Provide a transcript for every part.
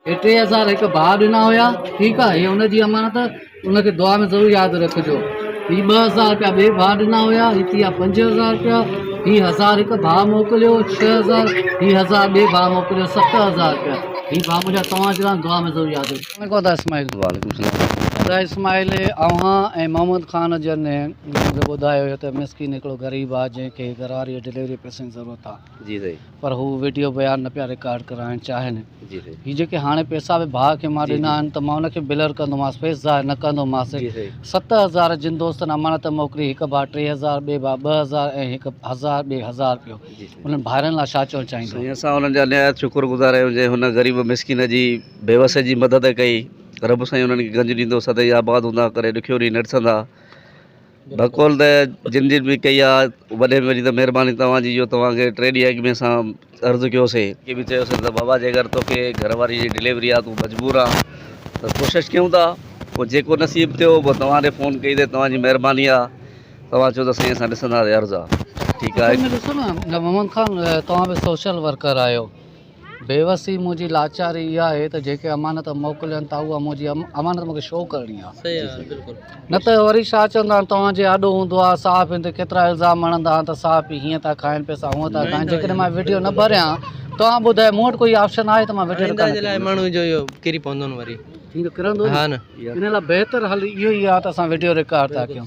هي 3000 هڪ ڀاء ڏنا هيا ٺيڪ آ هي ان جي امانت ان کي دعا ۾ ضرور ياد رکجو هي 2000 روپيا ٻئي ڀاء ڏنا هيا هي ٿي ويا 5000 روپيا هي هزار هڪ ڀاء موڪليو 6000 هي هزار ٻئي ڀاء موڪليو 7000 روپيا هي ڀاء منهنجا توهان جي لاء دعا ۾ ضرور ياد رکجو. السلام عليڪم ادا اسماعيل. وعليڪم السلام. ادا اسماعيل اوهان ۽ محمد خان جن مون کي ٻڌايو هيو ته مسڪين هڪڙو غريب آ جنهن کي گهر واري جي ڊليوري پئسن جي ضرورت آ. جي سائين. پر هو وڊيو بيان نه پيا رڪارڊ ڪرائڻ چاهين. جي سائين. هي جيڪي هاڻي پئسا به ڀاء کي مان ڏنا آهن ته مان ان کي بلر ڪندومانس فيس ظاهر نه ڪندومانس. جي سائين. 7000 جن دوستن امانت موڪلي هڪ ڀاء 3000 ٻئي ڀاء 2000 ۽ هڪ هزار ٻئي هزار رپيو جي سائين. انهن ڀائرن لاء ڇا چوڻ چاهيندو. سائين اسان انهن جا نهايت شڪر گذار آهيون جنهن هن غريب مسڪين جي بيوس جي مدد ڪئي رب سائين انهن کي گنج ڏيندو سدائين آباد هوندا ڪڏهن ڏکيو ڏينهن نه ڏسندا. بقول ته جن جن به ڪئي آ وڏي ۾ وڏي ته مهرباني توهان جي جو توهان کي ٽي ڏينهن اڳ ۾ اسان عرض ڪيوسي. کي به چيوسي ته بابا جيڪر توکي گهر واري جي ڊليوري آ تون مجبور آ ته ڪوشش ڪيون ٿا پوء جيڪو نصيب ٿيو پوء توهان ڏي فون ڪئي ته توهان جي مهرباني آ توهان چيو ته سائين اسان ڏسنداسي عرض آ ٺيڪ آ. اصل ۾ ڏسو نه محمد خان توهان به سوشل ورڪر آهيو بيوسي منهنجي لاچاري اها آهي ته جيڪي امانت موڪلين ٿا اها منهنجي امانت مونکي شو ڪرڻي آهي نه ته وري ڇا چوندا آهن توهان جي آڏو هوندو آهي صحافين تي ڪيترا الزام هڻندا آهن ته صحافي هيئن ٿا کائن پئسا هونئن ٿا کائن جيڪڏهن مان وڊيو نه ڀريان توهان ٻڌايو مون وٽ ڪوئي آپشن آهي ته مان وڊيو آئنده جي لاء ماڻهو جو اهو ڪري پوندو نه وري ٿيندو ڪرندو ها نه ان لاء بهتر حل اهو ئي آهي ته اسان وڊيو رڪارڊ ٿا ڪيون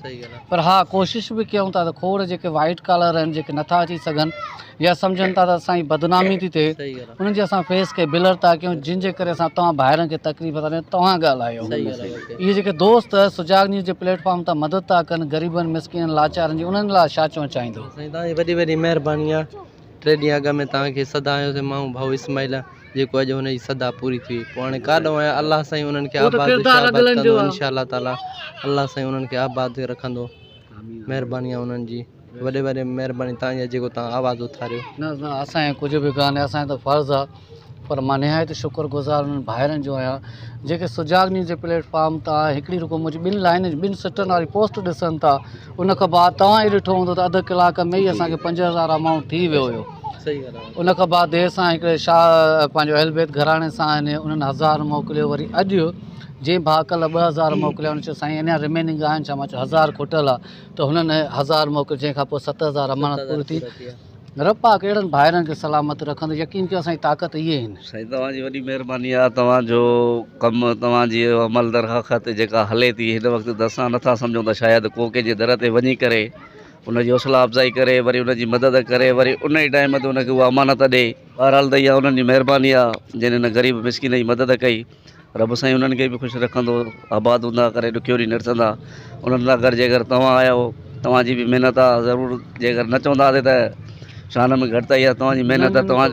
پر ها ڪوشش به ڪيون ٿا ته کوڙ جيڪي وائيٽ ڪالر آهن جيڪي نٿا اچي سگهن يا سمجهن ٿا ته اسان جي بدنامي ٿي ٿئي انهن جي اسان فيس کي بلر ٿا ڪيون جن جي ڪري اسان توهان ڀائرن کي تڪليف ٿا ڏيون توهان ڳالهايو اهي جيڪي دوست سجاڳ نيوز جي پليٽ فارم تان مدد ٿا ڪن غريبن مسڪينن لاچارن جي انهن لاء ڇا چوڻ چاهيندو. سائين توهان جي وڏي وڏي مهرباني آ ٽي ڏينهن اڳ ۾ توهان کي صدا آيو سي مان ڀائو اسماعيل جيڪو اڄ هن جي صدا پوري ٿي وئي پوء هاڻي ڪاڏو آيان الله سائين انهن کي آباد شاباد ڪندو انشاء الله تعالي الله سائين انهن کي آباد رکندو مهرباني آ انهن جي. وڏي وڏي مهرباني توهان جي جيڪو توهان آواز اٿاريو. نه نه اسان جو ڪجهه به ڪانهي اسان جو ته فرض آ پر مان نهايت شڪر گذار انهن ڀائرن جو آهيان جيڪي سجاڳ نيوز جي پليٽ فارم تان هڪڙي رڳو منهنجي ٻن لائنن ٻن سٽن واري پوسٽ ڏسن ٿا ان کان بعد توهان ئي ڏٺو هوندو ته اڌ ڪلاڪ ۾ ئي اسان کي 5000 امائونٽ ٿي ويو هيو ان کان بعد دير سان هڪڙي شاهه پنهنجو اهل بيت گهراڻي سان آهن انهن هزار موڪليو وري اڄ جنهن ڀاء ڪلهه 2000 موڪليا ان چيو سائين اڃا رميننگ آهن ڇا مان چيو هزار کٽل آ ته هنن هزار موڪل جنهن کان پوء 7000 امانت پوري ٿي. رب پاڪ اهڙن ڀائرن کي سلامت رکندو يقين ڪيو اسان جي طاقت اهي آهن. سائين توهان جي وڏي مهرباني آ توهان جو ڪم توهان جي عمل درخواست جيڪا هلي ٿي هن وقت ته اسان نٿا سمجهون ته شايد ڪو ڪنهن جي در تي وڃي ڪري ان جي حوصلا افزائي ڪري وري ان جي مدد ڪري وري ان ئي ٽائيم تي ان کي اها امانت ڏي بهرحال ته اها انهن جي مهرباني آ جنهن هن غريب مسڪين جي مدد ڪئي. رب سائين انهن کي به خوش رکندو آباد هوندا ڪري ڏکيو ڏينهن نه ڏسندا انهن سان گڏ جيڪر توهان آيا آهيو توهان جي به محنت آهي ضرور جيڪر نه چونداسي ته شان ۾ گهٽتائي آهي توهان جي محنت آهي توهان.